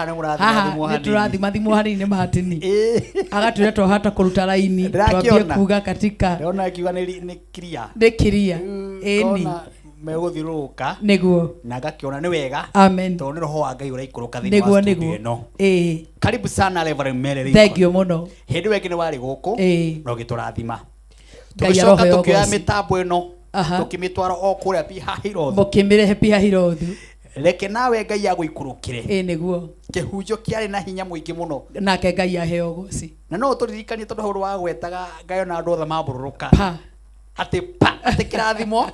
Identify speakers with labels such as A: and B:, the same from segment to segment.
A: Haha nĩ mũrathima
B: Haha
A: thimwo
B: nĩ
A: hanini.
B: tũrathima thimwo hanini nĩ Martin.
A: Ĩĩ.
B: Agatwĩra twahota kũruta raini twambie
A: Ndĩrakĩona.
B: kuga katika
A: Ndĩrona akiuga nĩ clear.
B: nĩ kiria.
A: Rĩu
B: Ĩni.
A: ngona megũthiũrũrũka
B: Nĩguo.
A: na ngakĩona nĩ wega
B: Amen.
A: tondũ nĩ roho wa Ngai ũraikũrũka thĩinĩ
B: Nĩguo
A: wa studio
B: nĩguo.
A: ĩno.
B: Ĩĩ.
A: Karibu sana Reverend Mary Lincoln.
B: Thank you mũno.
A: Hĩndĩ ĩyo ĩngĩ nĩ warĩ gũkũ
B: Ĩĩ.
A: na ũgĩtũrathima.
B: Ngai
A: Tũgĩcoka
B: aroheo
A: tũkĩoya
B: ũgoci.
A: mĩtambo ĩno
B: Aha.
A: tũkĩmĩtwara o kũrĩa Pi-Hahirothu.
B: Mũkĩmĩrehe Pi-Hahirothu.
A: Reke nawe Ngai agũikũrũkĩre.
B: Ĩĩ nĩguo.
A: Kĩhunjo kĩarĩ na hinya mũingĩ mũno.
B: Nake Ngai aheo ũgoci.
A: Na no ũtũririkanie tondũ hau wagwetaga Ngai ona andũ othe mambũrũrũka.
B: Pa.
A: Atĩ pa atĩ kĩrathimo.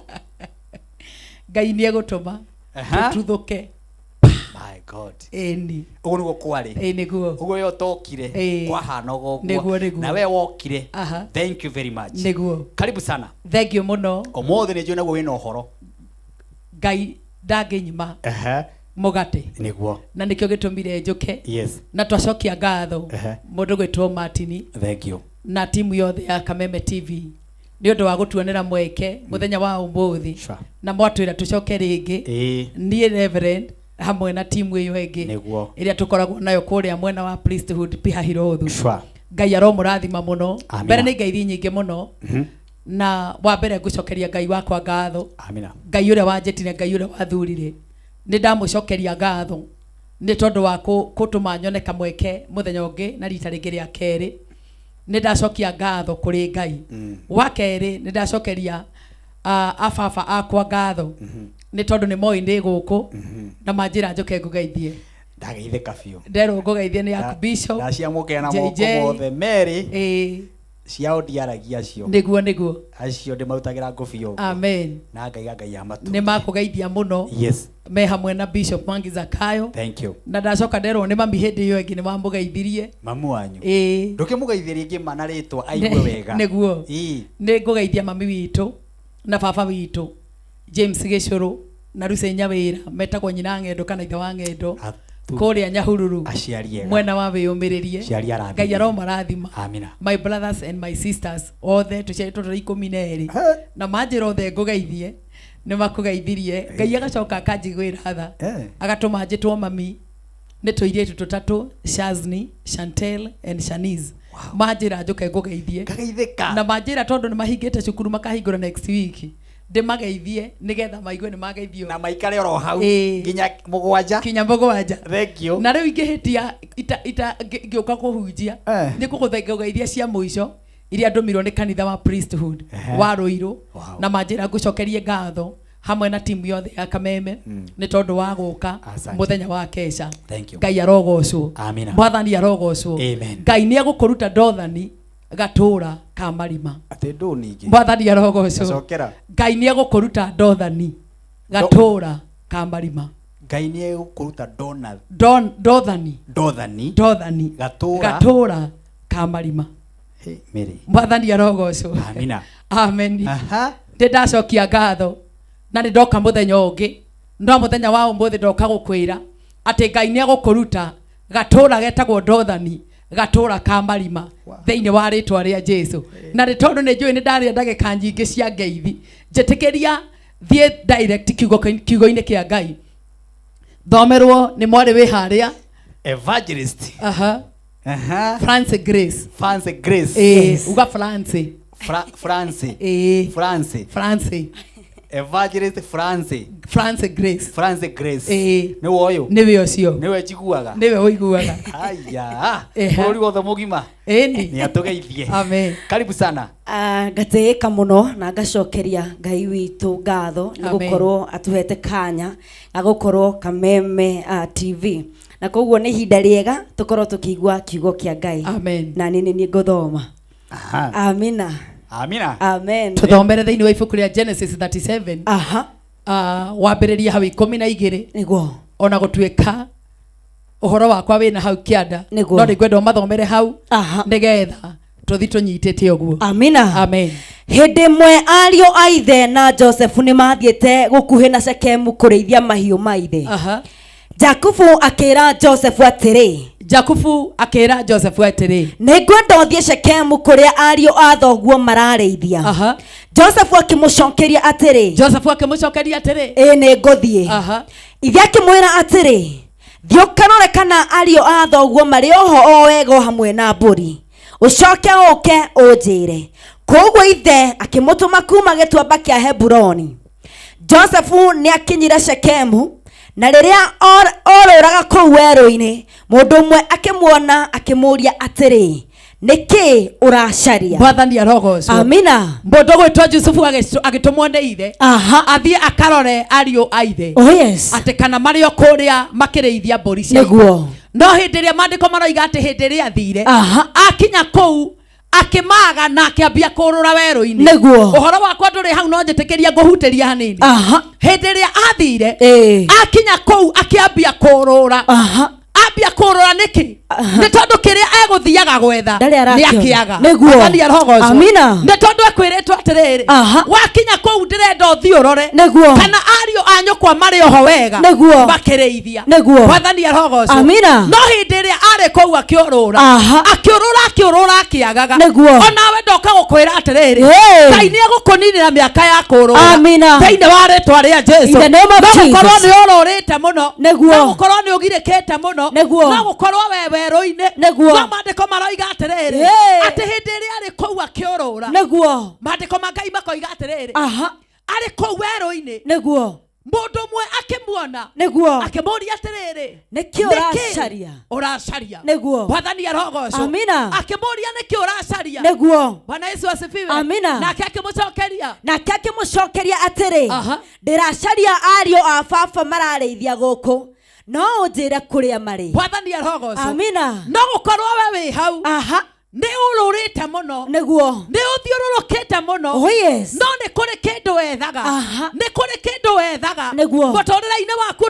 B: Ngai nĩ egũtũma
A: Aha.
B: tũtuthũke.
A: My God.
B: Ĩni.
A: Ũguo nĩguo kwarĩ.
B: Ĩĩ nĩguo.
A: Ũguo we ũtokire
B: Ĩĩ.
A: kwahana ũguo.
B: Nĩguo, nĩguo.
A: Na we wokire.
B: Aha.
A: Thank you very much.
B: Nĩguo.
A: Karibu sana.
B: Thank you mũno.
A: Ũmũthĩ nĩ njũĩ naguo wĩna ũhoro.
B: Ngai ndangĩnyima
A: Ehe.
B: mũgate.
A: Nĩguo.
B: Na nĩkĩo gĩtũmire njũke.
A: Yes.
B: Na twacokia ngatho
A: Ehe.
B: mũndũ gwĩtwo Martin
A: Thank you.
B: na timu yothe ya Kameme TV nĩ ũndũ wa gũtuonera mweke mũthenya wa ũmũthĩ.
A: Sure.
B: Na mwatwĩra tũcoke rĩngĩ.
A: Ĩĩ.
B: Niĩ Reverend hamwe na timu ĩyo ĩngĩ
A: Nĩguo.
B: ĩrĩa tũkoragwo nayo kũrĩa mwena wa Priesthood Pi-Hahirothu.
A: Sure.
B: Ngai aromũrathima mũno.
A: Amina.
B: Mbere nĩ ngeithi nyingĩ mũno.
A: Mhm.
B: Na wa mbere ngũcokeria Ngai wakwa ngatho.
A: Amina.
B: Ngai ũrĩa wanjĩtire, Ngai ũrĩa wathurire, nĩ ndamũcokeria ngatho nĩ tondũ wa kũtũma nyone kamweke mũthenya ũngĩ na rita rĩngĩ rĩa kerĩ. Nĩ ndacokia ngatho kũrĩ Ngai. Wa kerĩ nĩ ndacokeria ababa akwa ngatho nĩ tondũ nĩ moĩ ndĩ gũkũ na manjĩra njũke ngũgeithie.
A: Ndageithĩka biũ.
B: Nderwo ngũgeithie nĩ Archbishop
A: Ndaciamũkĩra na
B: JJ.
A: moko mothe merĩ.
B: Ĩĩ.
A: Ciao ndiaragia acio.
B: Nĩguo nĩguo.
A: Acio ndĩmarutagĩra ngũbia ũguo.
B: Amen.
A: Na ngaiga Ngai amatũrie.
B: Nĩ makũgeithia mũno.
A: Yes.
B: Me hamwe na Bishop Mwangi Zakayo.
A: Thank you.
B: Na ndacoka nderwo nĩ mami hĩndĩ ĩyo ĩngĩ nĩ wamũgeithirie.
A: Mamu wanyu.
B: Ĩĩ.
A: Ndũkĩmũgeithie rĩngĩ ma na rĩtwa aigue wega.
B: Nĩguo.
A: Ĩĩ.
B: Nĩ ngũgeithia mami witũ na baba witũ James Gĩcũrũ na Lucy Nyawĩra metagwo nyina Ng'endo kana ithe wa Ng'endo kũrĩa Nyahururu
A: Aciari ega.
B: mwena wa wĩyũmĩrĩrie.
A: Aciari arathime.
B: Ngai aromarathima.
A: Amina.
B: My brothers and my sisters othe tũciarĩtwo tũrĩ 12 na manjĩra othe ngũgeithie nĩ makũgeithirie. Ngai agacoka akanjiguĩra tha agatũma njĩtwo mami nĩ tũirĩtu tũtatũ Shazni, Chantel and Shanice. Manjĩra njũke ngũgeithie.
A: Ngageithĩka.
B: Na manjĩra tondũ nĩ mahingĩte cukuru makahingũra next week ndĩmageithie nĩgetha maigue nĩ mageithio.
A: Na maikare oro hau
B: Ĩĩ.
A: nginya mũgwanja.
B: Kinya mũgwanja.
A: Thank you.
B: Na rĩu ingĩhĩtia ngĩũka kũhunjia nĩ ngũgũgeithia cia mũico iria ndũmirwo nĩ kanitha wa Priesthood wa Ruiru.
A: Wow.
B: Na manjĩra ngũcokerie ngatho hamwe na timu yothe ya Kameme nĩ tondũ wa gũka
A: Asante.
B: mũthenya wa kesha.
A: Thank you.
B: Ngai arogocwo.
A: Amina.
B: Mwathani arogocwo.
A: Amen.
B: Ngai nĩ egũkũruta ndothani gatũra ka marima.
A: Atĩ ndũ ningĩ.
B: Mwathani arogocwo.
A: Cokera.
B: Ngai nĩ egũkũruta ndothani gatũra ka marima.
A: Ngai nĩ egũkũruta dona
B: Ndothani.
A: Ndothani.
B: Ndothani.
A: Gatũra.
B: Gatũra ka marima.
A: Hey, Mary.
B: Mwathani arogocwo.
A: Amina.
B: Amen.
A: Aha.
B: Ndĩ ndacokia ngatho na nĩ ndoka mũthenya ũngĩ no mũthenya wa ũmũthĩ ndoka gũkwĩra atĩ Ngai nĩ egũkũruta gatũra getagwo ndothani gatũra ka marima thĩinĩ wa rĩtwa rĩa Jesu. Na nĩ tondũ nĩ njũĩ nĩ ndarĩa ndagĩka nyingĩ cia ngeithi njĩtĩkĩria thiĩ direct kiugo-inĩ kĩa Ngai thomerwo nĩ mwarĩ wĩ harĩa
A: Evangelist.
B: Aha.
A: Aha.
B: France Grace.
A: France Grace.
B: Yes. Uga France.
A: France. France.
B: France.
A: Evangelist France.
B: France Grace.
A: France Grace. Nĩ ũyũ.
B: Nĩwe ũcio.
A: Nĩwe njiguaga.
B: Nĩwe ũiguaga.
A: Aya.
B: Eha.
A: Bũrũri wothe mũgima.
B: Ĩni.
A: Nĩ atũgeithie.
B: Amen.
A: Karibu sana.
C: Ngatĩĩka mũno na ngacokeria Ngai witũ ngatho nĩ
B: Amen.
C: gũkorwo atũhete kanya ga gũkorwo Kameme TV. Na koguo nĩ ihinda rĩega tũkorwo tũkĩigua kiugo kĩa Ngai.
B: Amen.
C: Na niĩ nĩ niĩ ngũthoma.
A: Aha.
C: Amina.
A: Amina.
C: Amen.
B: Tũthomere thĩinĩ wa ibuku rĩa Genesis 37.
C: Aha.
B: Wambĩrĩria hau 12.
C: Nĩguo.
B: Ona gũtuĩka ũhoro wakwa wĩna hau kĩanda.
C: Nĩguo.
B: No nĩngwenda ũmathomere hau.
C: Aha.
B: Nĩgetha tũthi tũnyitĩte ũguo.
C: Amina.
B: Amen.
C: Hĩndĩ ĩmwe ariũ a ithe na Josefu nĩ mathiĩte gũkuhĩ na Shekemu kũrĩithia mahiũ ma ithe.
B: Aha.
C: Jakubu akĩra Josefu atĩrĩ.
B: Jakubu akĩra Josefu atĩrĩ.
C: Nĩngwenda ũthiĩ Shekemu kũrĩa ariũ a thoguo mararĩithia.
B: Aha.
C: Josefu akĩmũcokeria atĩrĩ.
B: Josefu akĩmũcokeria atĩrĩ.
C: Ĩĩ nĩngũthiĩ.
B: Aha.
C: Ithe akĩmwĩra atĩrĩ. Thiĩ ũkarore kana ariũ Ariũ a thoguo marĩ oho o wega o hamwe na mbũri, ũcoke ũke ũnjĩre. Koguo ithe akĩmũtũma kuma gĩtuamba kĩa Heburoni. Josefu nĩakinyire Shekemu, na rĩrĩa orũraga kũu werũ-inĩ, mũndũ ũmwe akĩmuona akĩmũũria atĩrĩ, Nĩkĩ ũracaria?
B: Mwathani arogocwo.
C: Amina.
B: Mũndũ gwĩtwo Jusufu agĩtũmwo nĩ ithe
C: Aha.
B: athiĩ akarore ariũ a ithe
C: Oh yes.
B: atĩ kana marĩ o kũrĩa makĩrĩithia mbũri cia ithe.
C: Nĩguo.
B: No hĩndĩ ĩrĩa maandĩko maroiga atĩ hĩndĩ ĩrĩa athire
C: Aha.
B: akinya kũu akĩmaga na akĩambia kũrũra werũ-inĩ.
C: Nĩguo.
B: Ũhoro wakwa ndũrĩ hau, no njĩtĩkĩria ngũhutĩria hanini.
C: Aha.
B: Hĩndĩ ĩrĩa athire
C: Ĩĩ.
B: akinya kũu akĩambia kũrũra.
C: Aha.
B: Ambia kũrũra nĩkĩ?
C: Aha.
B: Nĩ tondũ kĩrĩa egũthiaga gwetha
C: Ndarĩ
B: nĩ
C: arakĩona.
B: akĩaga.
C: Nĩguo.
B: Mwathani arogocwo.
C: Amina.
B: Nĩ tondũ ekwĩrĩtwo atĩrĩrĩ,
C: Aha.
B: wakinya kũu ndĩrenda ũthiĩ ũrore
C: Nĩguo.
B: kana ariũ a nyũkwa marĩ oho wega
C: Nĩguo.
B: makĩrĩithia.
C: Nĩguo.
B: Mwathani arogocwo.
C: Amina.
B: No hĩndĩ ĩrĩa arĩ kũu akĩũrũra,
C: Aha.
B: akĩũrũra akĩũrũra akĩagaga.
C: Nĩguo.
B: Onawe ndoka gũkwĩra atĩrĩrĩ,
C: Ĩĩ.
B: Ngai nĩ egũkũninĩra mĩaka ya kũrũra
C: Amina.
B: thĩinĩ wa rĩtwa rĩa Jesu.
C: In the name of
B: No gũkorwo
C: Jesus.
B: nĩ ũrũrĩte mũno.
C: Nĩguo.
B: No gũkorwo nĩ ũgirĩkĩte mũno.
C: Nĩguo.
B: No gũkorwo we werũ-inĩ.
C: Nĩguo.
B: No maandĩko maroiga atĩrĩrĩ,
C: Ĩĩ.
B: atĩ hĩndĩ ĩrĩa arĩ kũu akĩũrũra,
C: Nĩguo.
B: maandĩko ma Ngai makoiga atĩrĩrĩ,
C: Aha.
B: arĩ kũu werũ-inĩ
C: Nĩguo.
B: mũndũ ũmwe akĩmuona
C: Nĩguo.
B: akĩmũria atĩrĩrĩ,
C: Nĩkĩ
B: "Nĩkĩ
C: ũracaria?
B: ũracaria?"
C: Nĩguo.
B: Mwathani arogocwo.
C: Amina.
B: Akĩmũria nĩkĩ ũracaria?
C: Nĩguo.
B: Bwana Yesu asifiwe.
C: Amina.
B: Nake akĩmũcokeria,
C: Nake akĩmũcokeria atĩrĩ,
B: Aha.
C: ndĩracaria ariũ a baba mararĩithia gũkũ, no ũnjĩre kũrĩa marĩ.
B: Mwathani arogocwo.
C: Amina.
B: No gũkorwo we wĩ hau
C: Aha.
B: nĩ ũrũrĩte mũno,
C: Nĩguo.
B: nĩ ũthiũrũrũkĩte mũno,
C: Oh yes.
B: no nĩ kũrĩ kĩndũ wethaga.
C: Aha.
B: Nĩ kũrĩ kĩndũ wethaga.
C: Nĩguo.
B: Mũtũrĩre-inĩ waku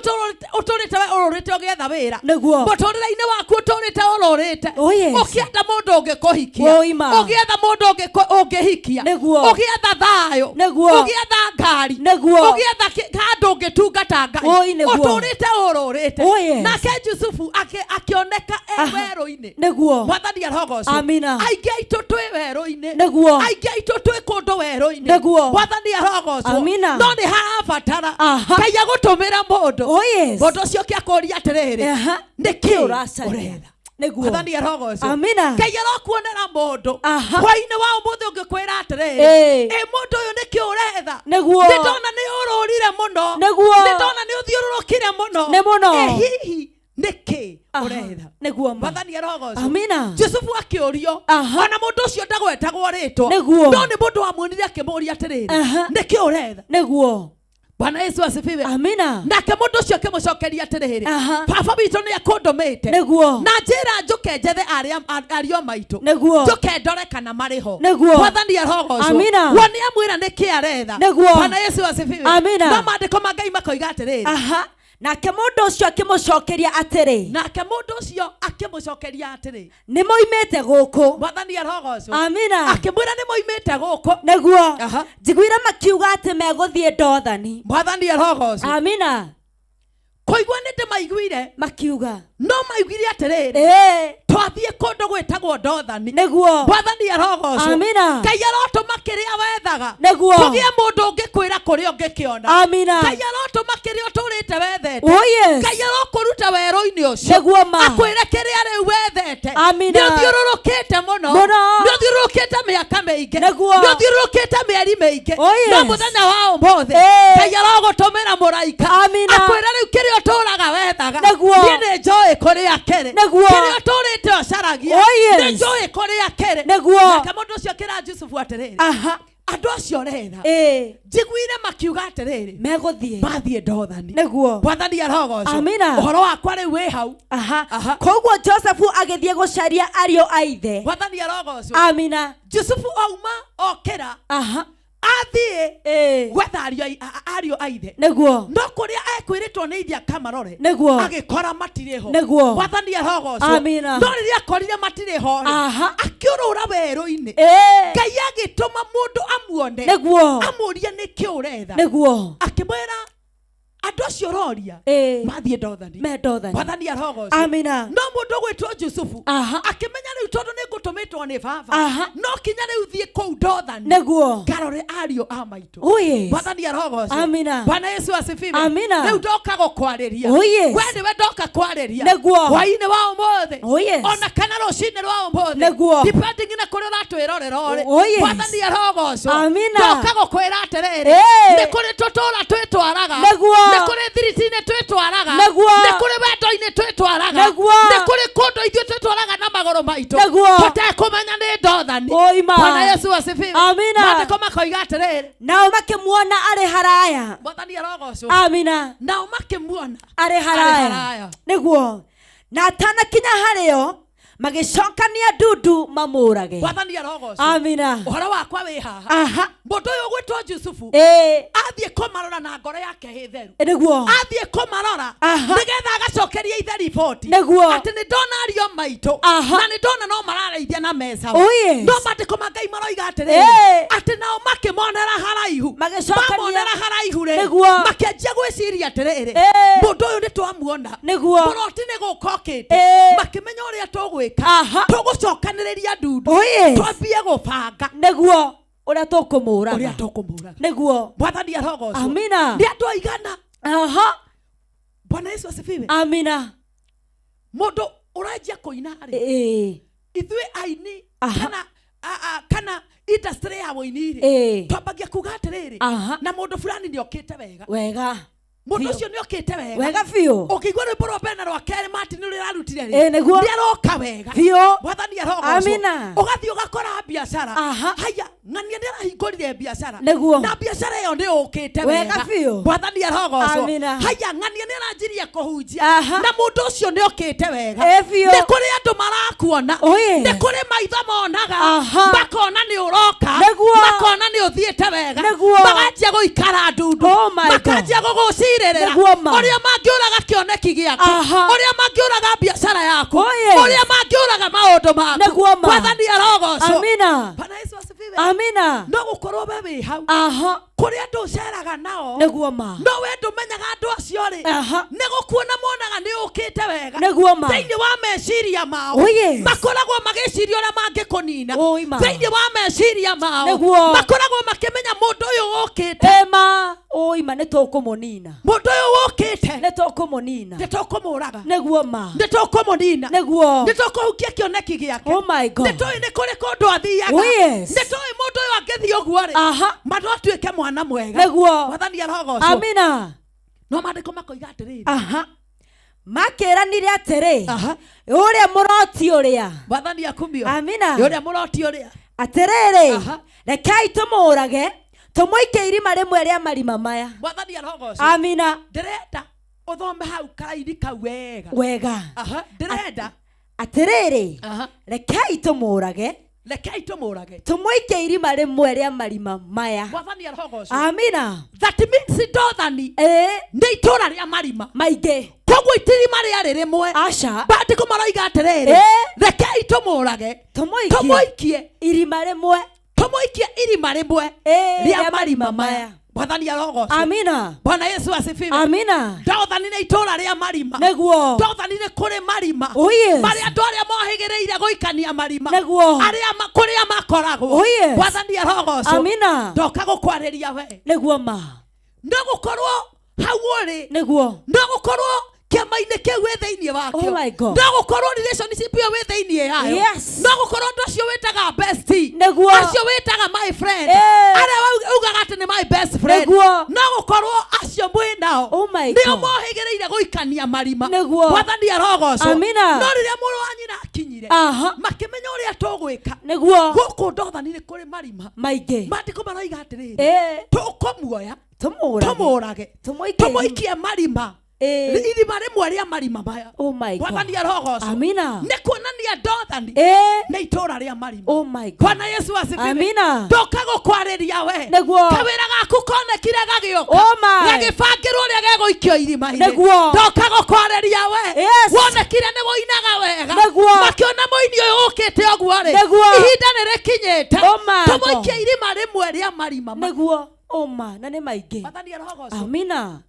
B: ũtũrĩte we ũrũrĩte ũgĩetha wĩra.
C: Nĩguo.
B: Mũtũrĩre-inĩ waku ũtũrĩte ũrũrĩte
C: Oh yes.
B: ũkĩenda mũndũ ũngĩkũhikia,
C: Woima.
B: ũgĩetha mũndũ ũngĩhikia.
C: Nĩguo.
B: Ũgĩetha thayũ.
C: Nĩguo.
B: Ũgĩetha ngari.
C: Nĩguo.
B: Ũgĩetha handũ ũngĩtungata Ngai.
C: Oi, nĩguo.
B: Ũtũrĩte ũrũrĩte.
C: Oh yes.
B: Nake Jusufu akĩoneka e
C: Aha.
B: werũ-inĩ.
C: Nĩguo.
B: Mwathani arogocwo.
C: Amina.
B: Aingĩ aitũ twĩ werũ-inĩ.
C: Nĩguo.
B: Aingĩ aitũ twĩ kũndũ werũ-inĩ.
C: Nĩguo.
B: Mwathani arogocwo.
C: Amina.
B: No nĩ harabatara
C: Aha.
B: Ngai agũtũmĩra mũndũ.
C: Oh yes.
B: Mũndũ ũcio ũke akũria atĩrĩrĩ,
C: Aha.
B: nĩkĩ
C: ũracaria?
B: ũretha?
C: Nĩguo.
B: Mwathani arogocwo.
C: Amina.
B: Ngai arokuonera mũndũ
C: Aha.
B: hwainĩ wa ũmũthĩ ũngĩkwĩra atĩrĩrĩ,
C: Ĩĩ.
B: ĩ mũndũ ũyũ nĩkĩ ũretha?
C: Nĩguo.
B: Nĩ ndona nĩ ũrũrire mũno.
C: Nĩguo.
B: Nĩ ndona nĩ ũthiũrũrũkire mũno.
C: Nĩ mũno.
B: Ĩ hihi nĩkĩ
C: Aha.
B: ũretha?
C: Nĩguo ma.
B: Mwathani arogocwo.
C: Amina.
B: Jusufu akĩũrio,
C: Aha.
B: ona mũndũ ũcio ndagwetagwo rĩtwa,
C: Nĩguo.
B: no nĩ mũndũ wamuonire akĩmũria atĩrĩrĩ,
C: Aha.
B: nĩkĩ ũretha?
C: Nĩguo.
B: Bwana Yesu asifiwe.
C: Amina.
B: Nake mũndũ ũcio akĩmũcokeria atĩrĩrĩ,
C: Aha.
B: baba witũ nĩ akũndũmĩte
C: Nĩguo.
B: na njĩra njũke njethe ariũ a maitũ,
C: Nĩguo.
B: njũke ndore kana marĩ ho.
C: Nĩguo.
B: Mwathani arogocwo.
C: Amina.
B: Wo nĩ amwĩra nĩkĩ aretha.
C: Nĩguo.
B: Bwana Yesu asifiwe.
C: Amina.
B: No maandĩko ma Ngai makoiga atĩrĩrĩ,
C: Aha. Nake mũndũ ũcio akĩmũcokeria atĩrĩ,
B: nake mũndũ ũcio akĩmũcokeria atĩrĩ,
C: nĩ moimĩte gũkũ.
B: Mwathani arogocwo.
C: Amina.
B: Akĩmwĩra nĩ moimĩte gũkũ.
C: Nĩguo.
B: Aha.
C: Njiguire makiuga atĩ megũthiĩ Dothani.
B: Mwathani arogocwo.
C: Amina.
B: Kũigua nĩ ndĩmaiguire,
C: Makiuga.
B: no maiguire atĩrĩrĩ,
C: Ĩĩ.
B: twathiĩ kũndũ gwĩtagwo Dothani.
C: Nĩguo.
B: Mwathani arogocwo.
C: Amina.
B: Ngai arotũma kĩrĩa wethaga
C: Nĩguo.
B: kũgĩe mũndũ ũngĩkwĩra kũrĩa ũngĩkĩona.
C: Amina.
B: Ngai arotũma kĩrĩa ũtũrĩte wethete.
C: Oh yes.
B: Ngai arokũruta werũ-inĩ ũcio,
C: Nĩguo ma.
B: akwĩre kĩrĩa rĩu wethete.
C: Amina.
B: Nĩ ũthiũrũrũkĩte mũno.
C: Mũno.
B: Nĩ ũthiũrũrũkĩte mĩaka mĩingĩ.
C: Nĩguo.
B: Nĩ ũthiũrũrũkĩte mĩeri mĩingĩ.
C: Oh yes.
B: No mũthenya wa ũmũthĩ
C: Ĩĩ.
B: Ngai arogũtũmĩra mũraika
C: Amina.
B: akwĩre rĩu kĩrĩa ũtũraga wethaga,
C: Nĩguo.
B: niĩ nĩ njũĩ kũrĩa kĩrĩ.
C: Nĩguo.
B: Kĩrĩa ũtũrĩte ũcaragia,
C: Oh yes.
B: nĩ njũĩ kũrĩa kĩrĩ.
C: Nĩguo.
B: Nake mũndũ ũcio akĩra Jusufu atĩrĩrĩ,
C: Aha.
B: andũ acio ũretha,
C: Ĩĩ.
B: njiguire makiuga atĩrĩrĩ,
C: Megũthiĩ.
B: mathiĩ Dothani.
C: Nĩguo.
B: Mwathani arogocwo.
C: Amina.
B: Ũhoro wakwa rĩu wĩ hau.
C: Aha.
B: Aha.
C: Koguo Josefu agĩthiĩ gũcaria ariũ a ithe.
B: Mwathani arogocwo.
C: Amina.
B: Jusufu auma okĩra
C: Aha.
B: athiĩ
C: Ĩĩ.
B: gwetha ariũ a ithe,
C: Nĩguo.
B: no kũrĩa ekwĩrĩtwo nĩ ithe akamarore,
C: Nĩguo.
B: agĩkora matirĩ ho.
C: Nĩguo.
B: Mwathani arogocwo.
C: Amina.
B: No rĩrĩa akorire matirĩ ho rĩ,
C: Aha.
B: akĩũrũra werũ-inĩ.
C: Ĩĩ.
B: Ngai agĩtũma mũndũ amuone,
C: Nĩguo.
B: amũrie nĩkĩ ũretha.
C: Nĩguo.
B: Akĩmwĩra
A: Andũ acio ũroria
C: Ĩĩ.
A: mathiĩ Dothani.
C: Me Dothani.
A: Mwathani arogocwo.
C: Amina.
A: No mũndũ ũgwĩtwo Jusufu
C: Aha.
A: akĩmenya rĩu tondũ nĩ ngũtũmĩtwo nĩ baba,
C: Aha.
A: no kinya rĩu thiĩ kũu Dothani
C: Nĩguo.
A: ngarore ariũ a maitũ.
C: Oh yes.
A: Mwathani arogocwo.
C: Amina.
A: Bwana Yesu asifiwe.
C: Amina.
A: Rĩu ndoka gũkwarĩria.
C: Oh yes.
A: We nĩwe ndoka kwarĩria.
C: Nĩguo.
A: Hwaĩ-inĩ wa ũmũthĩ.
C: Oh yes.
A: Ona kana rũcinĩ rwa ũmũthĩ.
C: Nĩguo.
A: Depending na kũrĩa ũratwĩrorera ũrĩ.
C: Oh yes.
A: Mwathani arogocwo.
C: Amina.
A: Ndoka gũkwĩra atĩrĩrĩ.
C: Ĩĩ.
A: Nĩ kũrĩ tũtũra twĩtwaraga.
C: Nĩguo.
A: Nĩ kũrĩ thiriti-inĩ twĩtwaraga.
C: Nĩguo.
A: Nĩ kũrĩ wendo-inĩ twĩtwaraga.
C: Nĩguo.
A: Nĩ kũrĩ kũndũ ithuĩ twĩtwaraga na magũrũ maitũ.
C: Nĩguo.
A: Tũtekũmenya nĩ Dothani.
C: Oima.
A: Bwana Yesu asifiwe.
C: Amina.
A: Maandĩko makoiga atĩrĩrĩ.
C: Nao makĩmuona arĩ haraya.
A: Mwathani arogocwo.
C: Amina.
A: Nao makĩmuona
C: Arĩ
A: Arĩ haraya.
C: haraya. Nĩguo. Na atanakinya harĩo magĩcokania ndundu mamũrage.
A: Mwathani arogocwo.
C: Amina.
A: Ũhoro wakwa wĩ haha.
C: Aha.
A: Mũndũ ũyũ ũgwĩtwo Jusufu
C: Ĩĩ.
A: athiĩ kũmarora na ngoro yake ĩ theru.
C: Nĩguo.
A: Athiĩ kũmarora
C: Aha.
A: nĩgetha agacokeria ithe riboti
C: Nĩguo.
A: atĩ nĩ ndona ariũ maitũ
C: Aha.
A: na nĩ ndona no mararĩithia na meza.
C: Oh yes.
A: No maandĩko ma Ngai maroiga atĩrĩrĩ
C: Ĩĩ.
A: atĩ nao makĩmonera haraihu,
C: Magĩcokania.
A: mamonera haraihu rĩ,
C: Nĩguo.
A: makĩanjia gwĩciria atĩrĩrĩ,
C: Ĩĩ.
A: mũndũ ũyũ nĩ twamuona,
C: Nĩguo.
A: mũroti nĩ gũka okĩte.
C: Ĩĩ.
A: Makĩmenya ũrĩa tũgwĩka,
C: Aha.
A: tũgũcokanĩrĩria ndundu,
C: Oh yes.
A: twambie gũbanga
C: Nĩguo ũrĩa
A: ũrĩa
C: tũkũmũraga.
A: tũkũmũraga.
C: Nĩguo.
A: Mwathani arogocwo.
C: Amina.
A: Nĩ andũ aigana.
C: Aha.
A: Bwana Yesu asifiwe.
C: Amina.
A: Mũndũ ũranjia kũina rĩ,
C: Ĩĩ.
A: ithuĩ aini
C: Aha.
A: kana kana industry ya wũini rĩ,
C: Ĩĩ.
A: twambagia kuga atĩrĩrĩ,
C: Aha.
A: na mũndũ fulani nĩ okĩte wega,
C: Wega.
A: mũndũ
C: Biũ.
A: ũcio nĩ okĩte wega.
C: Wega biũ.
A: Ũkĩigua rwĩmbo rwa mbere na rwa kerĩ Martin ũrĩa ararutire rĩ,
C: Ĩĩ nĩguo.
A: nĩ aroka wega.
C: Biũ.
A: Mwathani arogocwo.
C: Amina.
A: Ũgathiĩ ũgakora biacara.
C: Aha.
A: Haya, ng'ania nĩ arahingũrire biacara.
C: Nĩguo.
A: Na biacara ĩyo nĩ ũkĩte
C: Wega
A: wega.
C: biũ.
A: Mwathani arogocwo.
C: Amina.
A: Haya, ng'ania nĩ aranjirie kũhunjia.
C: Aha.
A: Na mũndũ ũcio nĩ okĩte wega.
C: Ĩĩ biũ.
A: Nĩ kũrĩ andũ marakuona.
C: Oh yes.
A: Nĩ kũrĩ maitho monaga.
C: Aha.
A: Makona nĩ ũroka.
C: Nĩguo.
A: Makona nĩ ũthiĩte wega.
C: Nĩguo.
A: Maganjia gũikara ndundu.
C: Oh my God.
A: Makanjia gũgũcirĩrĩra.
C: Nĩguo ma.
A: Ũrĩa mangĩũraga kĩoneki gĩaku.
C: Aha.
A: Ũrĩa mangĩũraga biacara yaku.
C: Oh yes.
A: Ũrĩa mangĩũraga maũndũ maku.
C: Nĩguo ma.
A: Mwathani arogocwo.
C: Amina.
A: Bwana Yesu asifiwe.
C: Amina.
A: No gũkorwo we wĩ hau
C: Aha.
A: kũrĩ andũ ũceraga nao,
C: Nĩguo ma.
A: no we ndũmenyaga andũ acio rĩ,
C: Aha.
A: nĩ gũkuona monaga nĩ ũkĩte wega.
C: Nĩguo ma.
A: Thĩinĩ wa meciria mao
C: Oh yes.
A: makoragwo magĩciria ũrĩa mangĩkũnina.
C: Oi ma.
A: Thĩinĩ wa meciria mao
C: Nĩguo.
A: makoragwo makĩmenya mũndũ ũyũ ũkĩte,
C: Ĩma. Oima nĩ tũkũmũnina.
A: mũndũ ũyũ ũkĩte
C: Nĩ tũkũmũnina.
A: nĩ tũkũmũraga,
C: Nĩguo ma.
A: nĩ tũkũmũnina,
C: Nĩguo.
A: nĩ tũkũhukia kĩoneki gĩake.
C: Oh my God.
A: Nĩ tũĩ nĩ kũrĩ kũndũ athiaga.
C: Oh yes.
A: Nĩ tũĩ mũndũ ũyũ angĩthiĩ ũguo rĩ,
C: Aha.
A: ma no atuĩke mwana mwega.
C: Nĩguo.
A: Mwathani arogocwo.
C: Amina.
A: No maandĩko makoiga atĩrĩrĩ.
C: Aha. Makĩranire atĩrĩ.
A: Aha.
C: Ũrĩa mũroti ũrĩa.
A: Mwathani akumio.
C: Amina.
A: Ũrĩa mũroti ũrĩa.
C: Atĩrĩrĩ.
A: Aha.
C: Rekei tũmũrage tũmũikie irima rĩmwe rĩa marima maya.
A: Mwathani arogocwo.
C: Amina.
A: Ndĩrenda ũthome hau karaini kau wega.
C: Wega.
A: Aha. Ndĩrenda.
C: Atĩrĩrĩ.
A: Aha.
C: Rekei tũmũrage
A: Rekei tũmũrage
C: tũmũikie irima rĩmwe rĩa marima maya.
A: Mwathani arogocwo.
C: Amina.
A: That means Dothani
C: Ĩĩ.
A: nĩ itũra rĩa marima.
C: Maingĩ.
A: Koguo itirima rĩarĩ rĩmwe.
C: Aca.
A: Maandĩko maroiga atĩrĩrĩ,
C: Ĩĩ.
A: rekei tũmũrage
C: Tũmũikie
A: tũmũikie
C: irima rĩmwe.
A: tũmũikie irima rĩmwe
C: Ĩĩ,
A: rĩa marima maya. Mwathani arogocwo.
C: Amina.
A: Bwana Yesu asifiwe.
C: Amina.
A: Dothani nĩ itũra rĩa marima.
C: Nĩguo.
A: Dothani nĩ kũrĩ marima.
C: Oh yes.
A: Marĩa andũ arĩa mohĩgĩrĩire gũikania marima.
C: Nĩguo.
A: Arĩa kũrĩa makoragwo.
C: Oh yes.
A: Mwathani arogocwo.
C: Amina.
A: Ndoka gũkwarĩria we.
C: Nĩguo ma.
A: No gũkorwo hau ũrĩ,
C: Nĩguo.
A: no gũkorwo kĩama-inĩ kĩu wĩ thĩinĩ wakĩo.
C: Oh my God.
A: No gũkorwo relationship ĩyo wĩ thĩinĩ yayo.
C: Yes.
A: No gũkorwo andũ acio wĩtaga bestie,
C: Nĩguo.
A: acio wĩtaga my friend,
C: Ĩĩ.
A: arĩa ugaga atĩ nĩ my best friend.
C: Nĩguo.
A: No gũkorwo acio mwĩ nao
C: Oh my
A: nĩo
C: God.
A: mohĩgĩrĩire gũikania marima.
C: Nĩguo.
A: Mwathani arogocwo.
C: Amina.
A: No rĩrĩa mũrũ wa nyina akinyire,
C: Aha.
A: makĩmenya ũrĩa tũgwĩka.
C: Nĩguo.
A: Gũkũ Dothani nĩ kũrĩ marima.
C: Maingĩ.
A: Maandĩko maroiga atĩrĩrĩ,
C: Ĩĩ.
A: tũkũmuoya
C: Tũmũrage.
A: tũmũrage
C: Tũmũikie.
A: tũmũikie marima,
C: Ĩĩ.
A: irima rĩmwe rĩa marima maya.
C: Oh my God.
A: Mwathani arogocwo.
C: Amina.
A: Nĩ kuonania Dothani
C: Ĩĩ.
A: nĩ itũra rĩa marima.
C: Oh my God.
A: Bwana Yesu asifiwe.
C: Amina.
A: Ndoka gũkwarĩria we.
C: Nĩguo.
A: Kawĩra gaku konekire gagĩũka.
C: Oh my.
A: Gagĩbangĩrwo ũrĩa gegũikio irima-inĩ.
C: Nĩguo.
A: Ndoka gũkwarĩria we.
C: Yes.
A: Wonekire nĩ woinaga wega.
C: Nĩguo.
A: Makĩona mũini ũyũ ũkĩte ũguo rĩ.
C: Nĩguo.
A: Ihinda nĩ rĩkinyĩte.
C: Oh my God.
A: Tũmũikie irima rĩmwe rĩa marima maya.
C: Nĩguo. Oh ma. Na nĩ maingĩ.
A: Mwathani arogocwo.
C: Amina.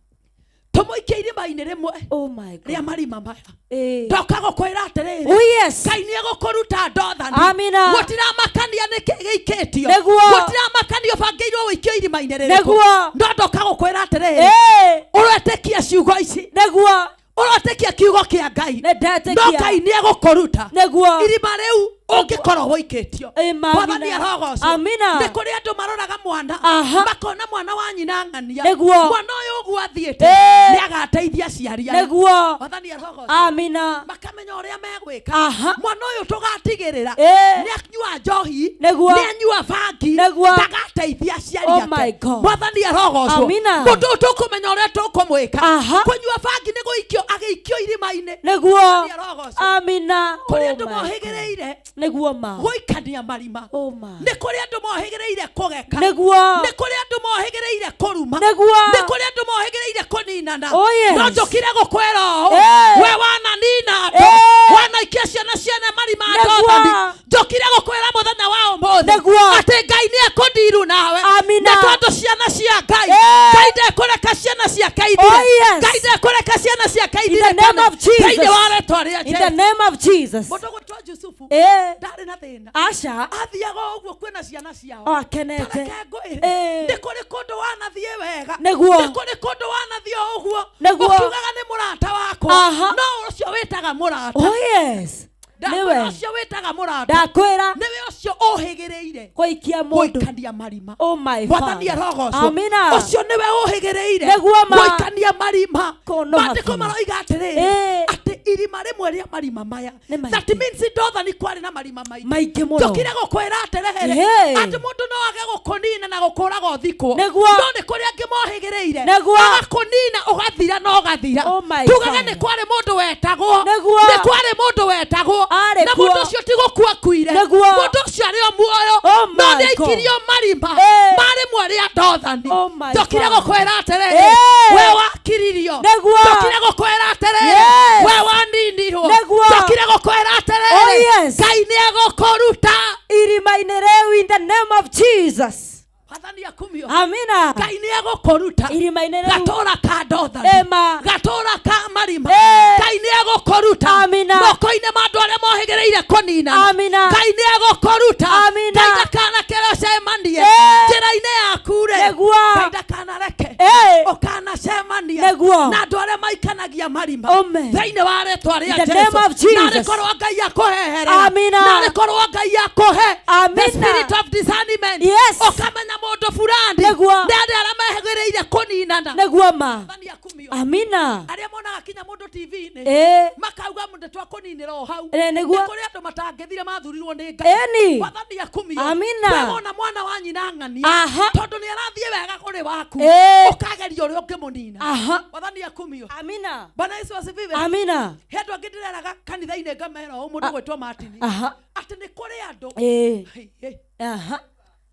B: Tũmũikie irima-inĩ rĩmwe
C: Oh my
B: rĩa
C: God.
B: marima maya.
C: Eh.
B: Ndoka gũkwĩra atĩrĩrĩ,
C: Oh yes.
B: Ngai nĩ egũkũruta ndothani.
C: Amina.
B: Gũtiramakania nĩkĩ gĩikĩtio.
C: Nĩguo.
B: Gũtiramakania ũbangĩirwo wĩikio irima-inĩ rĩrĩkũ.
C: Nĩguo.
B: No ndoka gũkwĩra atĩrĩrĩ,
C: Eh.
B: ũretĩkia ciugo ici,
C: Nĩguo.
B: ũretĩkia kiugo kĩa Ngai,
C: Nĩ
B: no
C: ndetĩkia.
B: Ngai nĩ egũkũruta
C: Nĩguo.
B: irima rĩu ũngĩkorwo wũikĩtio.
C: Amen.
B: Mwathani arogocwo.
C: Amina.
B: Nĩ kũrĩ andũ maroraga mwana,
C: Aha.
B: makona mwana wa nyina ng'ania.
C: Nĩguo.
B: Mwana ũyũ ũguo athiĩte
C: Eh.
B: nĩ agateithia aciari aya.
C: Nĩguo.
B: Mwathani arogocwo.
C: Amina.
B: Makamenya ũrĩa megwĩka.
C: Aha.
B: Mwana ũyũ tũgatigĩrĩra
C: Eh.
B: nĩ anyua njohi,
C: Nĩguo.
B: nĩ anyua bangi,
C: Nĩguo.
B: ndagateithia aciari
C: Oh
B: ake.
C: my God.
B: Mwathani arogocwo.
C: Amina.
B: Mũndũ ũyũ tũkũmenya ũrĩa tũkũmwĩka.
C: Aha.
B: Kũnyua bangi nĩ gũikio, agĩikio irima-inĩ.
C: Nĩguo.
B: Mwathani arogocwo.
C: Amina.
B: Kũrĩ
C: Oh
B: andũ
C: my God.
B: mohĩgĩrĩire
C: Nĩguo ma.
B: gũikania marima.
C: Oh my.
B: Nĩ kũrĩ andũ mohĩgĩrĩire kũgeka.
C: Nĩguo.
B: Nĩ kũrĩ andũ mohĩgĩrĩire kũruma.
C: Nĩguo.
B: Nĩ kũrĩ andũ mohĩgĩrĩire kũninana.
C: Oh, yes.
B: No njũkire gũkwĩra ũũ,
C: Eh.
B: we wananina andũ,
C: Eh.
B: wanaikia ciana ciene marima
C: Nĩguo.
B: ndothani. Njũkire gũkwĩra mũthenya wa ũmũthĩ
C: Nĩguo.
B: atĩ Ngai nĩ ekũndiru nawe.
C: Amina.
B: Nĩ tondũ ciana cia Ngai,
C: Eh.
B: Ngai ndekũreka ciana ciake ithire.
C: Oh, yes.
B: Ngai ndekũreka ciana ciake
C: In the
B: ithire
C: name of Jesus.
B: thĩinĩ wa rĩtwa rĩa
C: In the
B: Jesũ.
C: name of Jesus.
B: Mũndũ gwĩtwo Jusufu
C: Eh.
B: ndarĩ na thĩna,
C: Aca.
B: athiaga o ũguo kwĩna ciana ciao.
C: O akenete.
B: Tareke ngwĩre,
C: Eh.
B: nĩ kũrĩ kũndũ wanathiĩ wega,
C: Nĩguo.
B: nĩ kũrĩ kũndũ wanathiĩ o ũguo
C: Nĩguo.
B: ũkiugaga nĩ mũrata wakwa,
C: Aha.
B: no ũcio wĩtaga mũrata.
C: Oh yes.
B: Ndakwĩra
C: Nĩwe.
B: ũcio wĩtaga mũrata
C: Ndakwĩra
B: nĩwe ũcio ũhĩgĩrĩire
C: gũikia mũndũ.
B: gũikania marima.
C: Oh my
B: Mwathani
C: Father.
B: arogocwo.
C: Amina.
B: Ũcio nĩwe ũhĩgĩrĩire
C: Nĩguo ma.
B: gũikania marima.
C: Kũnoha
B: Maandĩko
C: biũ.
B: maroiga atĩrĩrĩ,
C: Eh.
B: atĩ irima rĩmwe rĩa marima maya,
C: Nĩ maingĩ.
B: that means ndothani kwarĩ na marima maingĩ.
C: Maingĩ mũno.
B: Njũkire gũkwĩra atĩrĩrĩ,
C: Hey.
B: atĩ mũndũ no age gũkũnina na gũkũraga ũthikwo,
C: Nĩguo.
B: no nĩ kũrĩ angĩ mohĩgĩrĩire
C: Nĩguo.
B: agakũnina ũgathira na ũgathira.
C: Oh my
B: Tugaga
C: Father.
B: nĩ kwarĩ mũndũ wetagwo,
C: Nĩguo.
B: nĩ kwarĩ mũndũ wetagwo,
C: Arĩ
B: na
C: kuo.
B: mũndũ ũcio ti gũkua akuire,
C: Nĩguo.
B: mũndũ ũcio arĩ o muoyo,
C: Oh
B: no
C: my
B: nĩ aikirio marima
C: Eh.
B: ma rĩmwe rĩa ndothani.
C: Oh my
B: Njokire
C: Father.
B: gũkwĩra atĩrĩrĩ,
C: Eh.
B: we wakiririo.
C: Nĩguo.
B: Njokire gũkwĩra atĩrĩrĩ,
C: Yes.
B: we waninirwo.
C: Nĩguo.
B: Njokire gũkwĩra atĩrĩrĩ,
C: Oh, yes.
B: Ngai nĩ egũkũruta.
C: Irima-inĩ rĩu in the name of Jesus.
B: Mwathani akumio.
C: Amina.
B: Ngai nĩ egũkũruta
C: Irima-inĩ rĩu.
B: gatũra ka ndothani,
C: Ema.
B: gatũra ka marima.
C: Eh.
B: Ngai nĩ egũkũruta
C: Amina.
B: moko-inĩ ma andũ arĩa mohĩgĩrĩire kũninana.
C: Amina.
B: Ngai nĩ egũkũruta.
C: Amina.
B: Ngai ndakanakere ũcemanie
C: Eh.
B: njĩra-inĩ yaku rĩ.
C: Nĩguo.
B: Ngai ndakanareke
C: Eh.
B: ũkanacemania
C: Nĩguo.
B: na andũ arĩa maikanagia marima
C: Amen.
B: thĩinĩ wa rĩtwa rĩa
C: In the name of
B: Jesũ.
C: Jesus.
B: Narĩ korwo Ngai akũheherera.
C: Amina.
B: Narĩ korwo Ngai akũhe the
C: Amina.
B: spirit of discernment.
C: Yes.
B: Ũkamenya mũndũ fulani
C: Nĩguo.
B: nĩ andũ arĩa mehĩgĩrĩire kũninana.
C: Nĩguo ma.
B: Mwathani akumio.
C: Amina.
B: Arĩa monaga kinya mũndũ TV-inĩ
C: Eh.
B: makauga mũndũ twakũninĩra o hau.
C: Eh, nĩguo.
B: Nĩ kũrĩ andũ matangĩthire mathurirwo nĩ Ngai.
C: Eni.
B: Mwathani akumio.
C: Amina.
B: We wona mwana wa nyina ng'ania,
C: Aha.
B: tondũ nĩ arathiĩ wega kũrĩ waku,
C: Eh.
B: ũkageria ũrĩa ũngĩmũnina.
C: Aha.
B: Mwathani akumio.
C: Amina.
B: Bwana Yesu asifiwe.
C: Amina.
B: He andũ angĩ ndĩreraga kanitha-inĩ ngamera ũũ mũndũ gwĩtwo Martin,
C: Aha.
B: atĩ nĩ kũrĩ andũ.
C: Eh.
B: Hey, hey.
C: Aha.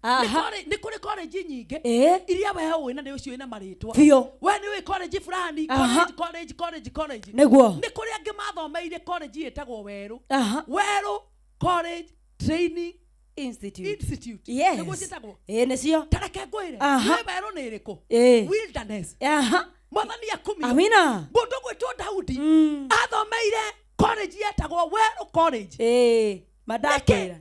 B: Nĩ
C: Aha.
B: nĩ kũrĩ college nyingĩ
C: Eh.
B: iria we ũĩ na nĩ ũcio ĩna marĩtwa.
C: Biũ.
B: We nĩ ũĩ college fulani,
C: Aha.
B: college, college, college, college.
C: Nĩguo.
B: Nĩ kũrĩ angĩ mathomeire college ĩtagwo Werũ.
C: Aha.
B: Werũ College Training
C: Institute.
B: Institute.
C: Yes.
B: Nĩguo ciĩtagwo.
C: Eh, nĩcio.
B: Ta reke ngwĩre,
C: Aha.
B: nĩ werũ nĩ ĩrĩkũ?
C: Eh.
B: Wilderness.
C: Aha.
B: Mwathani akumio.
C: Amina.
B: Mũndũ gwĩtwo Daudi
C: Mm.
B: athomeire college yetagwo Werũ College.
C: Eh. Mandakwĩra.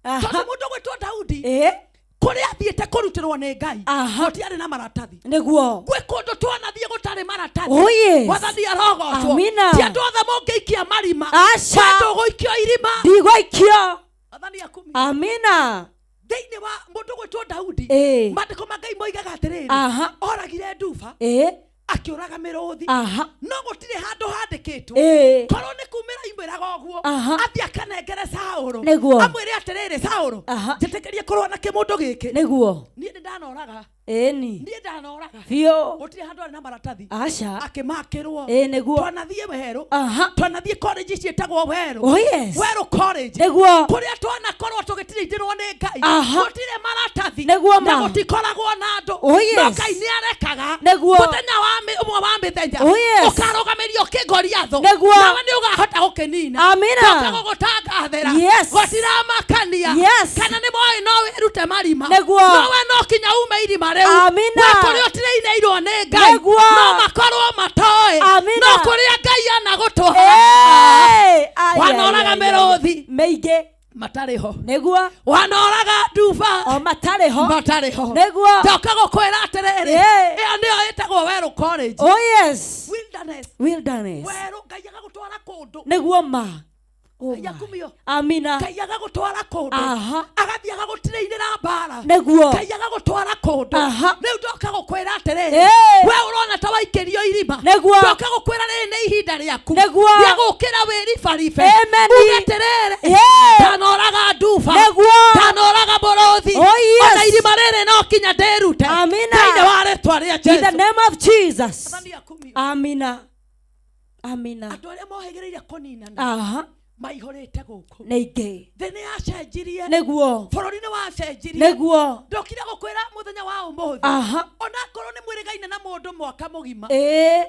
B: Tondũ
C: Aha.
B: mũndũ gwĩtwo Daudi
C: Eh.
B: kũrĩa athiĩte kũrutĩrwo nĩ Ngai
C: Aha.
B: gũtiarĩ na maratathi.
C: Nĩguo.
B: Gwĩ kũndũ twanathiĩ gũtarĩ maratathi.
C: Oh, yes.
B: Mwathani arogocwo.
C: Amina.
B: Ti andũ othe mũngĩikia marima.
C: Aca.
B: Andũ gũikio irima.
C: Ndigũikio.
B: Mwathani akumio.
C: Amina.
B: Thĩinĩ wa mũndũ gwĩtwo Daudi,
C: Eh.
B: maandĩko ma Ngai moigaga atĩrĩrĩ,
C: Aha.
B: oragire nduba,
C: Eh.
B: akĩũraga mĩrũthi,
C: Aha.
B: no gũtirĩ handũ handĩkĩtwo
C: Eh.
B: korwo nĩ kumĩra imwĩraga ũguo
C: Aha.
B: athiĩ akanengere Saũlũ,
C: Nĩguo.
B: amwĩre atĩrĩrĩ, Saũlũ,
C: Aha.
B: njĩtĩkĩrie kũrũa na kĩmũndũ gĩkĩ.
C: Nĩguo.
B: Niĩ nĩ ndanoraga,
C: Ĩni.
B: niĩ ndanoraga.
C: Biũ.
B: Gũtirĩ handũ arĩ na maratathi.
C: Aca.
B: Akĩmakĩrwo.
C: Ĩ nĩguo.
B: Twanathiĩ werũ.
C: Aha.
B: Twanathiĩ college ciĩtagwo Werũ.
C: Oh yes.
B: Werũ College.
C: Nĩguo.
B: Kũrĩa twanakorwo tũgĩtirindĩrwo nĩ Ngai.
C: Aha.
B: Gũtirĩ maratathi.
C: Nĩguo
B: Na
C: ma.
B: gũtikoragwo na andũ.
C: Oh yes.
B: No Ngai nĩ arekaga.
C: Nĩguo.
B: Mũthenya wa ũmwe wa mĩthenya.
C: Oh yes.
B: Ũkarũgamĩrio kĩngoriathũ.
C: Nĩguo.
B: Nawe nĩ ũkahota gũkĩnina.
C: Amina.
B: Ndoka gũgũtangathĩra.
C: Yes.
B: Gũtiramakania.
C: Yes.
B: Kana nĩ moĩ no wĩrute marima.
C: Nĩguo.
B: No we no kinya ume irima rĩu.
C: Amina.
B: We kũrĩa ũtirĩinĩirwo nĩ Ngai
C: Nĩguo.
B: no makorwo matoĩ
C: Amina.
B: no kũrĩa Ngai anagũtwara
C: Eh, ai,
B: Wanoraga
C: ai, ai, ai.
B: mĩrũthi.
C: Mĩingĩ.
B: Matarĩ ho.
C: Nĩguo.
B: Wanoraga nduba.
C: O matarĩ ho.
B: Matarĩ ho.
C: Nĩguo.
B: Ndoka gũkwĩra atĩrĩrĩ,
C: Eh.
B: ĩyo nĩyo ĩtagwo werũ college.
C: Oh yes.
A: Wilderness.
C: Wilderness.
A: Werũ Ngai agagũtwara kũndũ.
C: Nĩguo ma. Oh
A: Ngai
C: my.
A: akumio.
C: Amina.
A: Ngai agagũtwara kũndũ.
C: Aha.
A: Agathiĩ agagũtirĩinĩra mbara.
C: Nĩguo.
A: Ngai agagũtwara kũndũ.
C: Aha.
A: Rĩu ndoka gũkwĩra atĩrĩrĩ,
C: Eh.
B: we ũrona ta waikĩrio irima.
C: Nĩguo.
B: Ndoka gũkwĩra rĩrĩ nĩ ihinda rĩaku
C: Nĩguo.
B: rĩa gũkĩra wĩribaribe.
C: Amen.
B: Uge atĩrĩrĩ,
C: Eh.
B: ndanoraga nduba,
C: Nĩguo.
B: ndanoraga mũrũthi,
C: Oh, yes.
B: ona irima rĩrĩ no kinya ndĩrute.
C: Amina.
B: Thĩinĩ wa rĩtwa rĩa
C: In the
B: Jesu.
C: name of Jesus.
A: Mwathani akumio.
C: Amina. Amina.
A: Andũ arĩa mohĩgĩrĩire kũninana
C: Aha.
A: maihũrĩte gũkũ.
C: Nĩ ingĩ.
A: Thĩ nĩ yacenjirie.
C: Nĩguo.
A: Bũrũri nĩ wacenjirie.
C: Nĩguo.
A: Ndokire gũkwĩra mũthenya wa ũmũthĩ.
C: Aha.
A: Onakorwo nĩ mwĩrĩgaine na mũndũ mwaka mũgima.
C: Ĩĩ.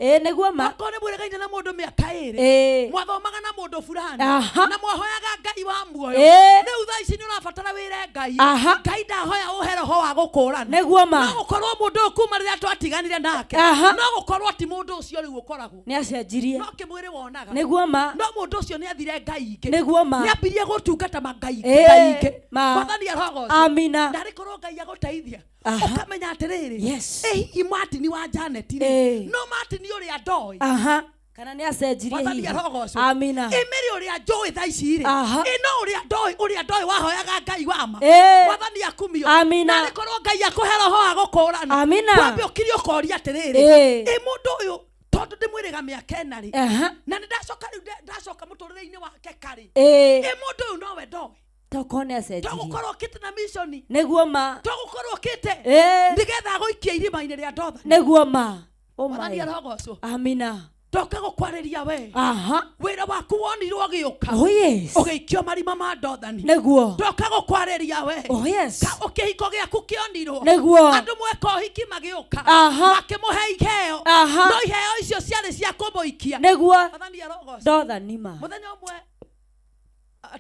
C: Ĩĩ nĩguo ma.
A: Onakorwo nĩ mwĩrĩgaine na mũndũ mĩaka ĩrĩ.
C: Ĩĩ.
A: Mwathomaga na mũndũ fulani.
C: Aha.
A: Na mwahoyaga Ngai wa muoyo.
C: Ĩĩ.
A: Rĩu thaa ici nĩ ũrabatara wĩre Ngai.
C: Aha.
A: Ngai ndahoya ũhe roho wa gũkũrana.
C: Nĩguo ma.
A: No gũkorwo mũndũ ũyũ kuma rĩrĩa twatiganire nake.
C: Aha.
A: No gũkorwo ti mũndũ ũcio rĩu ũkoragwo.
C: Nĩ acenjirie.
A: No kĩmwĩrĩ wonaga.
C: Nĩguo ma.
A: No mũndũ ũcio nĩ athire Ngai ingĩ.
C: Nĩguo ma.
A: Nĩ ambirie gũtungata mangai
C: Ĩĩ,
A: Ngai ingĩ.
C: ma.
A: Mwathani arogocwo.
C: Amina.
A: Narĩ korwo Ngai agũteithia.
C: Aha.
A: Ũkamenya atĩrĩrĩ.
C: Yes.
A: Ĩ hihi Martin wa Janet rĩ.
C: Ĩĩ.
A: No Martin ũrĩa ndoĩ.
C: Aha. Kana nĩ acenjirie
A: Mwathani
C: hihi.
A: arogocwo.
C: Amina.
A: Ĩ Mary ũrĩa njũĩ thaa ici rĩ.
C: Aha.
A: Ĩ no ũrĩa ndoĩ ũrĩa ndoĩ wahoyaga Ngai wa ma.
C: Ĩĩ.
A: Mwathani akumio.
C: Amina.
A: Narĩ korwo Ngai akũhe roho wa gũkũrana.
C: Amina.
A: Wambe ũkirie ũkoria atĩrĩrĩ.
C: Ĩĩ.
A: Ĩ mũndũ ũyũ tondũ ndĩmwĩrĩga mĩaka ĩna rĩ.
C: Aha.
A: Na nĩ ndacoka rĩu ndacoka mũtũrĩre-inĩ wake karĩ.
C: Ĩĩ.
A: Ĩ mũndũ ũyũ nowe ndoĩ.
C: Tokorwo nĩ acenjirie.
A: Togũkorwo ũkĩte na mission.
C: Nĩguo ma.
A: Togũkorwo ũkĩte.
C: Ĩĩ.
A: Nĩgetha agũikie irima-inĩ rĩa ndothani.
C: Nĩguo ma. Oh
A: Mwathani
C: my.
A: arogocwo.
C: Amina.
A: Ndoka gũkwarĩria we.
C: Aha.
A: Wĩra waku wonirwo ũgĩũka.
C: Oh yes.
A: Ũgĩikio marima ma ndothani.
C: Nĩguo.
A: Ndoka gũkwarĩria we.
C: Oh yes.
A: Ka kĩhiko gĩaku kĩonirwo.
C: Nĩguo.
A: Andũ mweka ũhiki magĩũka.
C: Aha.
A: Makĩmũhe iheo.
C: Aha.
A: No iheo icio ciarĩ cia kũmũikia.
C: Nĩguo.
A: Mwathani arogocwo.
C: Ndothani ma.
A: Mũthenya ũmwe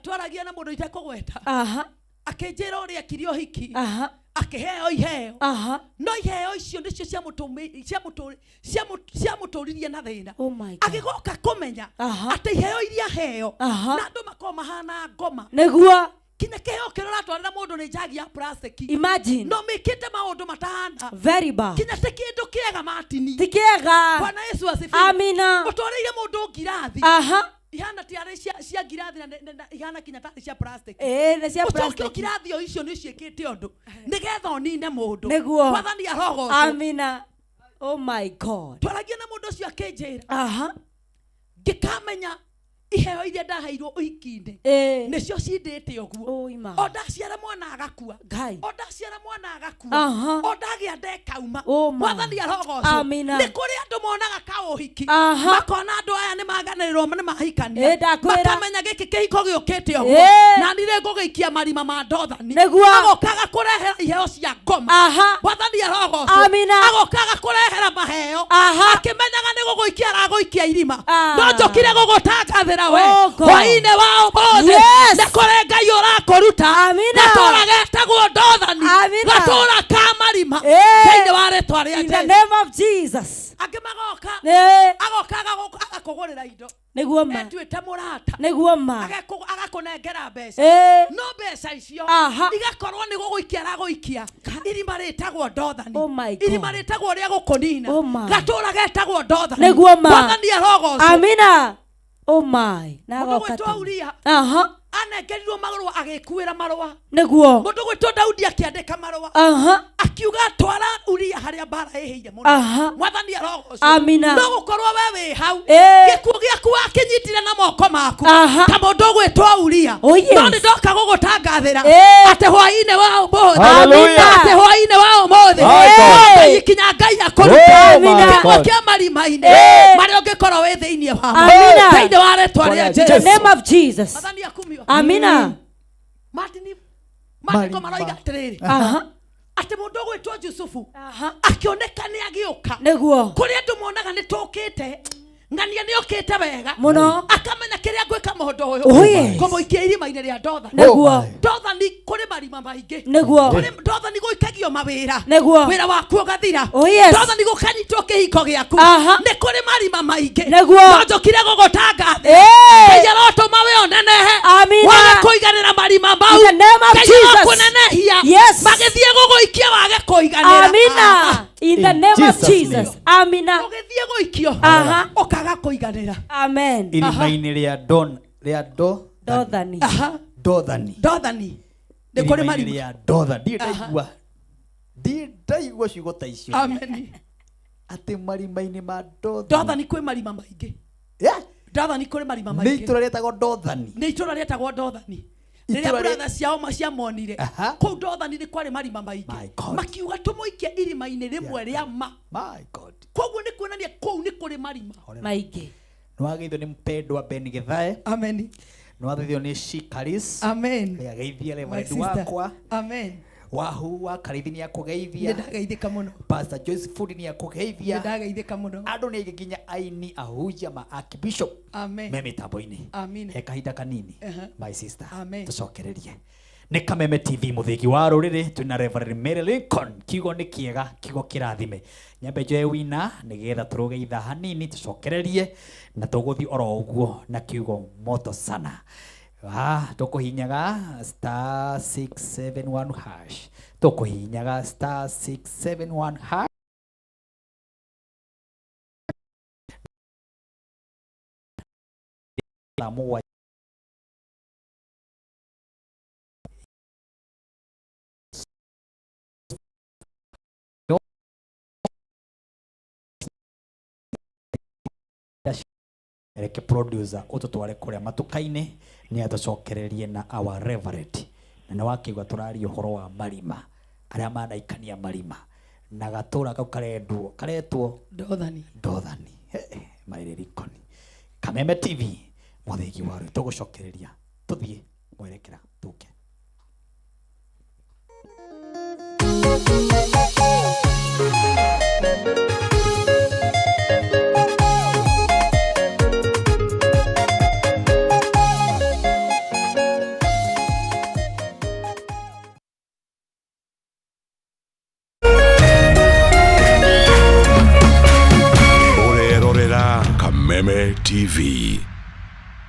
A: twaragia na mũndũ itekũgweta.
C: Aha.
A: Akĩnjĩra ũrĩa ekire ũhiki.
C: Aha.
A: Akĩheo iheo.
C: Aha.
A: No iheo icio nĩcio ciamũtũririe na thĩna.
C: Oh my God.
A: Agĩgoka kũmenya
C: Aha.
A: atĩ iheo iria heo
C: Aha.
A: na andũ makoragwo mahana ngoma.
C: Nĩguo.
A: Kinya kĩheo kĩrĩa ũratwarĩra mũndũ nĩ njagi ya plastic.
C: Imagine.
A: No mĩkĩte maũndũ matahana.
C: Very bad.
A: Kinya ti kĩndũ kĩega Martin.
C: Ti kĩega.
A: Bwana Yesu asifiwe.
C: Amina.
A: Ũtwarĩire mũndũ ngirathi.
C: Aha.
A: Ihana tiarĩ cia ngirathi na ihana kinya tarĩ cia plastic.
C: Ĩĩ nĩ cia
A: Ũcoke
C: plastic.
A: ngirathi o icio nĩ ciĩkĩte ũndũ nĩgetha ũnine mũndũ.
C: Nĩguo.
A: Mwathani arogocwo.
C: Amina. Oh my God.
A: Twaragia na mũndũ ũcio akĩnjĩra.
C: Aha.
A: Ngĩkamenya iheo iria ndaheirwo ũhiki-inĩ
C: Ĩĩ.
A: nĩcio cindĩte ũguo.
C: Oh ima.
A: O ndaciara mwana agakua.
C: Ngai.
A: O ndaciara mwana agakua.
C: Aha.
A: O ndagĩa ndekauma.
C: Oh my.
A: Mwathani arogocwo.
C: Amina.
A: Nĩ kũrĩ andũ monaga kaũhiki.
C: Aha.
A: Makona andũ aya nĩ maganĩrĩrwo nĩ mahikania.
C: Ĩĩ, ndakwĩra.
A: Makamenya gĩkĩ kĩhiko gĩũkĩte ũguo.
C: Ĩĩ.
A: Na niĩ ngũgĩikia marima ma ndothani.
C: Nĩguo.
A: Agoka agakũrehera iheo cia ngoma.
C: Aha.
A: Mwathani arogocwo.
C: Amina.
A: Agoka agakũrehera maheo.
C: Aha.
A: Akĩmenyaga nĩ gũgũikia aragũikia irima.
C: Ah.
B: No njũkire gũgũtangathĩra we.
C: Oh God.
B: Hwaĩ-inĩ wa ũmũthĩ.
C: Yes.
B: Nĩ kũrĩ Ngai ũrakũruta.
C: Amina.
B: Gatũra getagwo ndothani.
C: Amina.
B: Gatũra ka marima.
C: Ĩĩ.
B: Thĩinĩ wa rĩtwa rĩa
C: In the
B: Jesu.
C: name of Jesus.
A: Angĩ magoka.
C: Ĩĩ.
A: Agoka agakũgũrĩra indo.
C: Nĩguo ma.
A: Etuĩte mũrata.
C: Nĩguo ma.
A: Agakũnengera mbeca.
C: Ĩĩ.
A: No mbeca icio
C: Aha.
A: igakorwo nĩ gũgũikia aragũikia irima rĩtagwo ndothani.
C: Oh my God.
A: Irima rĩtagwo rĩa gũkũnina.
C: Oh my.
A: Gatũra getagwo ndothani.
C: Nĩguo ma.
A: Mwathani arogocwo.
C: Amina. Oh my. Na
A: Mũndũ
C: agoka
A: gwĩtwo
C: tene.
A: Uria
C: Aha.
A: anengerirwo marũa agĩkuĩra marũa.
C: Nĩguo.
A: Mũndũ gwĩtwo Daudi akĩandĩka marũa.
C: Aha.
A: Akiuga twara Uria harĩa mbara ĩhĩire mũno.
C: Aha.
A: Mwathani arogocwo.
C: Amina.
A: No gũkorwo we wĩ hau.
C: Ĩĩ.
A: Gĩkuũ gĩaku wakĩnyitire na moko maku.
C: Aha.
A: Ta mũndũ ũgwĩtwo Uria.
C: Oh, yes.
B: No nĩ ndoka gũgũtangathĩra.
C: Ĩĩ.
B: Atĩ hwaĩ-inĩ wa ũmũthĩ.
D: Hallelujah.
B: Atĩ hwaĩ-inĩ wa ũmũthĩ.
D: My God.
B: Ngai kinya Ngai akũruta.
D: Oh my
B: Kĩmwe
D: God.
B: kĩa marima-inĩ.
C: Ĩĩ.
B: Marĩa ũngĩkorwo wĩ thĩinĩ wamo.
C: Amina.
B: Thĩinĩ wa rĩtwa rĩa
C: In the
B: Jesu.
C: name of Jesus.
A: Mwathani akumio.
C: Amina.
A: Martin maandĩko maroiga atĩrĩrĩ.
C: Aha.
A: Atĩ mũndũ ũgwĩtwo Jusufu
C: Aha.
A: akĩoneka nĩ agĩũka.
C: Nĩguo.
A: Kũrĩ andũ monaga nĩ tũkĩte. Ng'ania nĩ okĩte wega.
C: Mũno.
A: Akamenya kĩrĩa ngwĩka
B: mũndũ ũyũ.
C: Oh, yes.
B: Kũmũikia irima-inĩ rĩa Dothani.
C: Nĩguo.
B: Dothani kũrĩ marima maingĩ.
C: Nĩguo.
B: Kũrĩ Dothani gũikagio mawĩra.
C: Nĩguo.
B: Wĩra waku ũgathira.
C: Oh, yes.
B: Dothani gũkanyitwo kĩhiko gĩaku.
C: Aha.
B: Nĩ kũrĩ marima maingĩ.
C: Nĩguo.
B: No njũkire gũgũtangathĩra.
C: Ĩĩ.
B: Ngai arotũma we ũnenehe.
C: Amina.
B: Wage kũiganĩra marima mau.
C: In the name of
B: Ngai
C: Jesus.
B: arokũnenehia.
C: Yes.
B: Magĩthiĩ gũgũikia wage kũiganĩra.
C: Amina. In the
A: In
C: name of
A: Jesus'
C: Jesus.
A: name.
C: Amina.
B: Ũgĩthiĩ gũikio.
C: Aha.
B: Ũkaga kũiganĩra.
C: Amen.
A: Irima-inĩ rĩa Don rĩa Do
C: Dothani.
B: Aha.
A: Dothani.
B: Dothani. Nĩ kũrĩ
A: Irima-inĩ
B: marima.
A: rĩa Dothani. Ndirĩ ndaigua. Ndirĩ ndaigua ciugo ta icio.
B: Amen.
A: Atĩ marima-inĩ ma Dothani.
B: Dothani kwĩ marima maingĩ.
A: Yeah.
B: Dothani kũrĩ marima
A: Nĩ
B: maingĩ.
A: itũra rĩtagwo Dothani.
B: Nĩ itũra rĩetagwo Dothani. Rĩrĩa
A: Itũra rĩ-
B: brother ciao ciamonire
A: Aha.
B: kũu Dothani nĩ kwarĩ marima
A: My
B: maingĩ,
A: God.
B: makiuga tũmũikie irima-inĩ rĩmwe rĩa ma.
A: My God.
B: Koguo nĩ kuonania kũu nĩ kũrĩ marima.
C: Maingĩ.
A: Nĩwageithio nĩ mpendwa Ben Githae.
B: Amen.
A: Nĩwageithio nĩ Shikaris.
B: Amen.
A: Nĩageithia
B: My
A: Reverend
B: sister.
A: wakwa.
B: Amen.
A: Wahu wa Karithi
B: Nĩ
A: nĩakũgeithia.
B: ndageithĩka mũno.
A: Pastor Joyce Fundi nĩakũgeithia.
B: Nĩ ndageithĩka mũno.
A: Andũ nĩ aingĩ nginya aini ahunjia ma archbishop
B: Amen.
A: me mĩtambo-inĩ.
B: Amina.
A: He kahinda kanini.
B: Aha.
A: My sister.
B: Amen.
A: Tũcokererie. Nĩ Kameme TV mũthĩgi wa rũrĩrĩ twĩna Reverend Mary Lincoln. Kiugo nĩ kĩega, kiugo kĩrathime. Nyambe njoe wina nĩgetha tũrũge ithaa hanini tũcokererie na tũgũthiĩ oro ũguo na kiugo moto sana. Tũkũhinyaga star 671 hash. Tũkũhinyaga star 671 hash. Thaa mũgwanja reke producer ũtũtware kũrĩa matuka-inĩ nĩ atũcokererie na our reverend. Na nĩ wakĩigua tũraria ũhoro wa marima arĩa manaikania marima na gatũra kau karendwo karetwo
B: Dothani.
A: Dothani. Mary Lincoln. Kameme TV mũthĩgi wa rũĩ tũgũcokereria tũthiĩ mwerekera tũke.
D: Ũrerorera Kameme TV.